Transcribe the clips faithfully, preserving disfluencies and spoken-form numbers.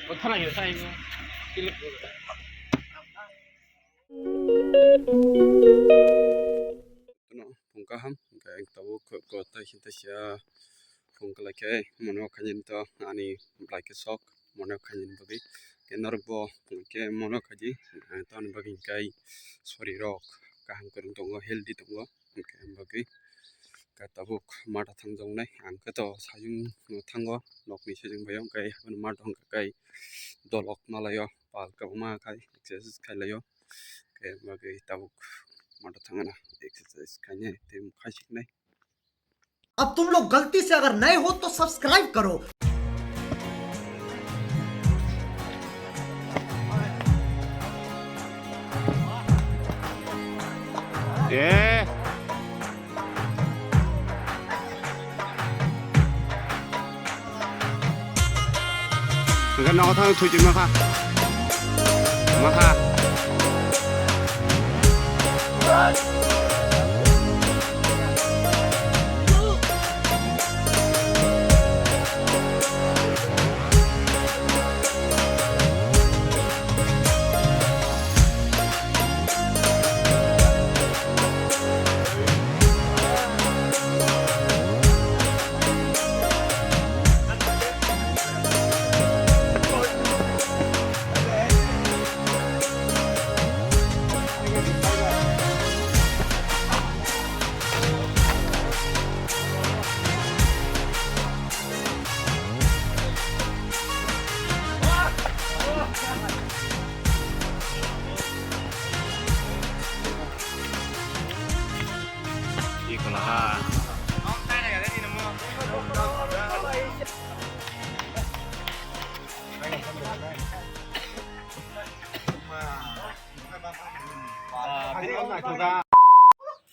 Phung kaham, hwnkhe ang tabuk ko taisa taisa phung kwlai khe, mono khainani to ani belai khe sok, mono khainani bagwi. Khe norok bo phung khe mono khaidi, eh, tamoni bagwi hwnkhe sorirok kaham kwrwng tongo, healthy tongo, hwnkhe ang bagwi khe tabuk matha thangjaknai. Ang khe to sajung thango, nokni sajung bai, hwnkhe aboni matha hwnkhe kai dolok malaio, pal kwbangma khai exercise khailaio. Khe bagwi tabuk matha thangna exercise khainai tei mokha siknai. अब तुम लोग गलती से अगर नए हो तो सब्सक्राइब करो। Eh. Hwnkhe nogo thang thwi tongma kha. Ma kha.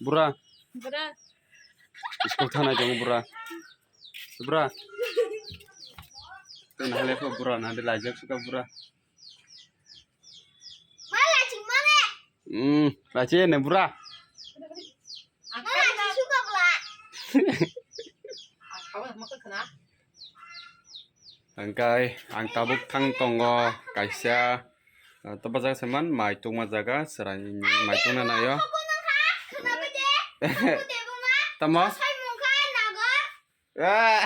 Bura. Bura. School thanai tongo bura. Bura. Tei nahale kho bura, nahale laijak suka bura. Hmm, lachi ne bura. Hwnkhe ang tabuk thang tongo kaisa, ah, to bwsajak se man, mai tungma jaga, chwrai mai tungna naio. Tamo? Ah,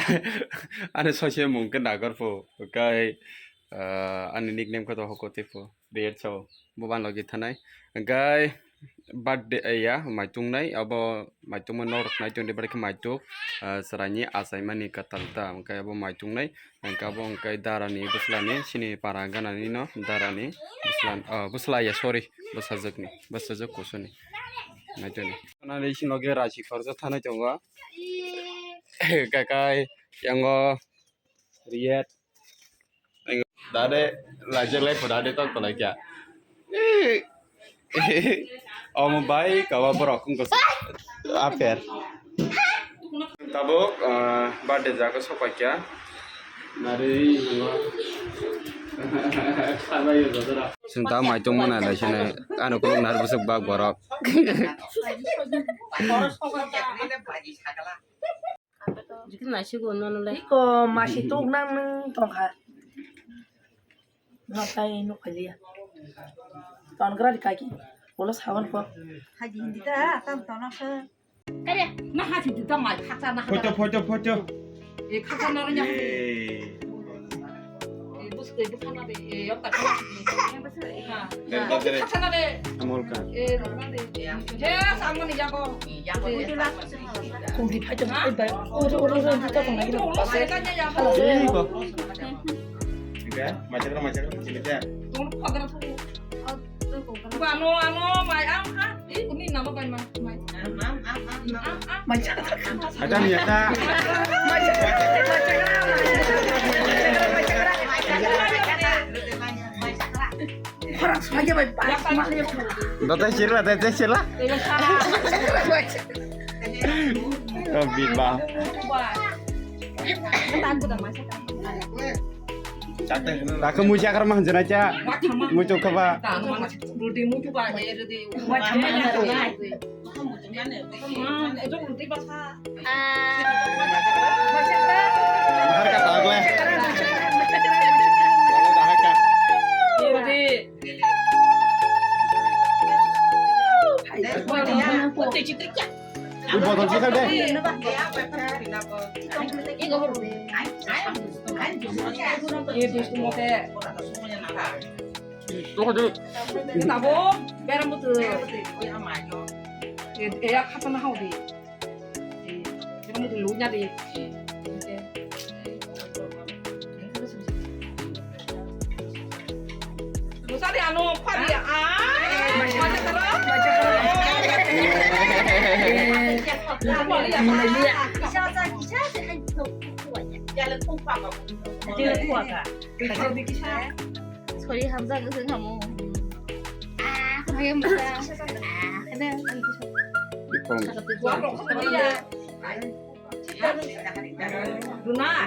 ani soise mung khe nagor pho, kai, ah, ani nickname khe to hoko tei pho. Riyet sao, bo ban logi thanai. Hwnkhe birthday, eh, ya, maitung nai, abo maitung ma norok nai tongdi, barikhe maitung, ah, chwraini achaimani kwtal ta, hwnkhe abo maitung nai, hwnkhe abo hwnkhe darani bwslani, chini para ganani no, darani bwslan-, oh, bwsla ya, sorry, bwsajwkni, bwsajwk kusuni. Naitoni. Nani sini logi rachi khoroksa thanai tongo. Kakai, yango, Riyet. Dade, lajak lai pho dade tok tolai kya. Omo bai kawa borok wngkha aper. Tabuk, ah, birthday jaga sopai kya. Nari, swnta maitung mana lai sini. Ano kuluk nar busuk bak borok. Jikil naisigo nono le. Iko masi tuk nang nang tongkha. No tai nuk kaliya. Ton kra di kaki. Ulo sawan ko. Haji hindi ta tam tono se. Kare, na haji di ta mai khaksa na. Photo, photo, photo. E khaksa na nya. Eh. E bus ke bus na de. E yok ta. Ha. Amol ka. He, samoni yago. Kung di phai tong, oi bai. Oro, oro, oro, oro, tong lagi. Ih, kok. Enggak, macet, macet, macet, ya. Tong phagra thu. Ano, ano, mai ang ha. Eh, kuni nalo bai ma, mai. Am, am, am, am, am. Am, am. Macet. Ada niat tak? Macet. Macet. Khorang sumaya bai, bai, sumaya. Datai sirla, datai sirla. Oh, biba. Aku muja kar mah jena cha. Muju kaba. Mahar ka tagle. Tolsi kha de. Nabo beram butu. Ya khatana hau di. Beram butu lu nya di. Sari anu pari ah. Sorry, hamjak wngkha mo. Ah, khayo masa. Ah,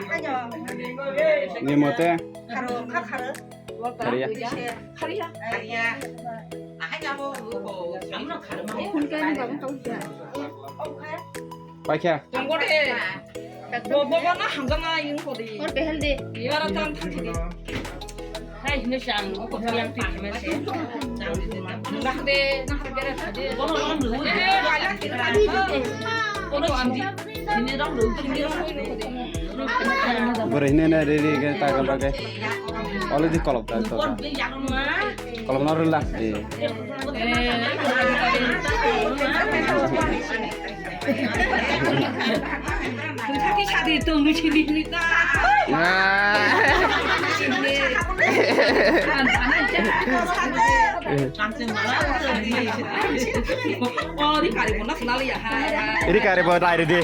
khayo. Ni mote. Kharo, kha kharo. Khariya. Khariya. Paikha. Bo, bo, bo, na hamjaknai wngkha di. Hor behel de. Yara tan thang thang di. Hai, hino chang, o kopi yang pi kama se. Nah de, nah de, nah de. Bono ram lu. Eh, wala kita. Bono ambi. Ini ram lu, ini ram lu. Bore hine na re re ke ta ka ba ke. Already kolop da to. Kolop na rula. Eh. Bwsati sadi tongwi sini hini ta. Ori kari bo na khna liya hai. Iri kari bo dai de.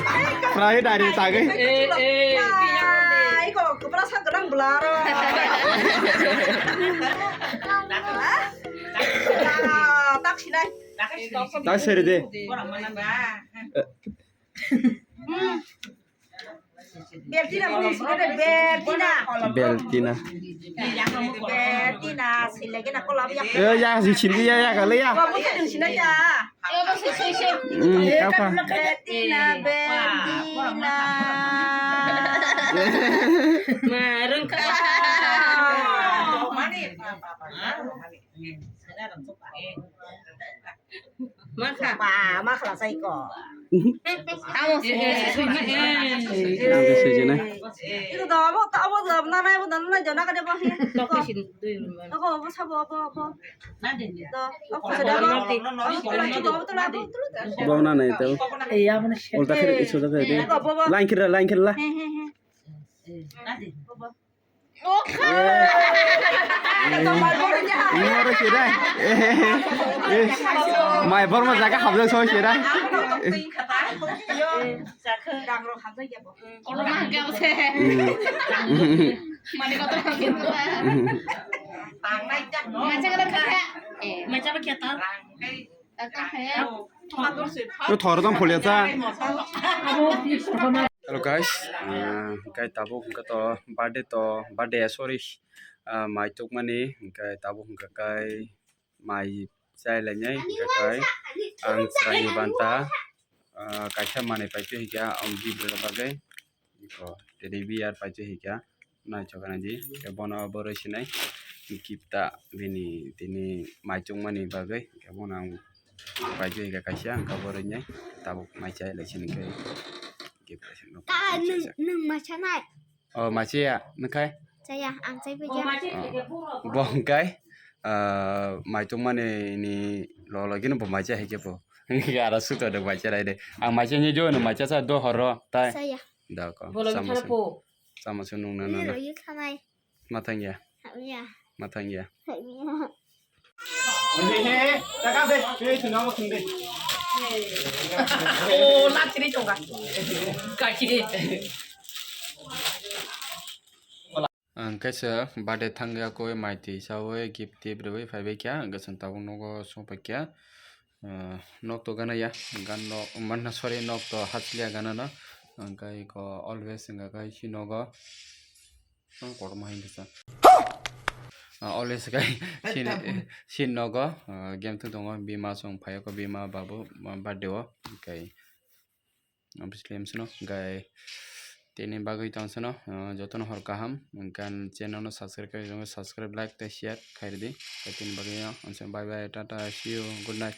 Khna dai de tagi. Eh, eh. Ai ko kubra sa gerang belaro. Tak sinai. Tak seri de. Beltina muni sini de, Beltina. Beltina. Beltina, sini lagi nak kolom ya. Eh, ya, si sini ya, ya, kali ya. Kamu tuh di sini aja. Hmm, apa? Beltina, Beltina. Marung ka. Mani, apa, apa, apa. Makha. Ba, makha sai ko. Tamo se. Tamo se jena. Itu do abo, to abo do na na abo na na jona ka de bo. Ko abo sabo abo abo. Do abo se da abo. Abo to la abo to la. Bo na nai to. Ulta khir isu da de. Line khir la, line khir la. He he he. Mai borma jaga habjak soi sira. Thor tong phulia cha. Hello guys, ah, hingke tabuk hingke to birthday to birthday, sorry, ah, mai tukmani hingke tabuk hingke kai mai chai lainai hingke kai ang chwraini banta, ah, kaisa manui paiphi hingke ang gift rwna bagwi. Iko teddy bear paitwi hikha, naithok nai di, khe bono boroi sinai gift ta bini tini maichung mani bagwi, khe bono ang paitwi hikha kaisa, ang khe boroi nai tabuk mai chai lai sini khe gift kaisa nuk. Ah, nwng, nwng mai chanai? Oh, mai chaya, nwng khai? Chaya, ang chai phaikha. Oh, bo hwnkhe, ah, maichung mani ni lolo gino bo mai chai haikhe bo. Ara suto de mai chai rai de. Ang mai chai ni jo no mai cha sa do horo tai. Chaya. Da ko. Bolo sama bithara sun. Po. Sama sun nung na na na. Ro yik hamai. Matang ya. Hamya. Matang ya. Hamya. Oh, na chini chonga. Kachi. Ang kaisa birthday thangya koi mai twi sawi gift tip rwui phaibai kha, ang kaisa tabuk nogo songpai kha. Ah, nok to gana ya, gan nok, manna sorry, nok to hachliya gana no. Ang kai ko always wngkha kai si nogo. Ang kotorma hai kisa. Ah, always kai si, si nogo, ah, game thung tongo, bima song phaio ko bima babu, ah, birthday o kai. Obviously, amsano, gai tini bagwi tong sano, ah, jotono hor kaham, wngkha channel no subscribe khe, subscribe, like tei share khairidi. Tei tini bagwi no, amsano, bye bye, tata, see you, good night.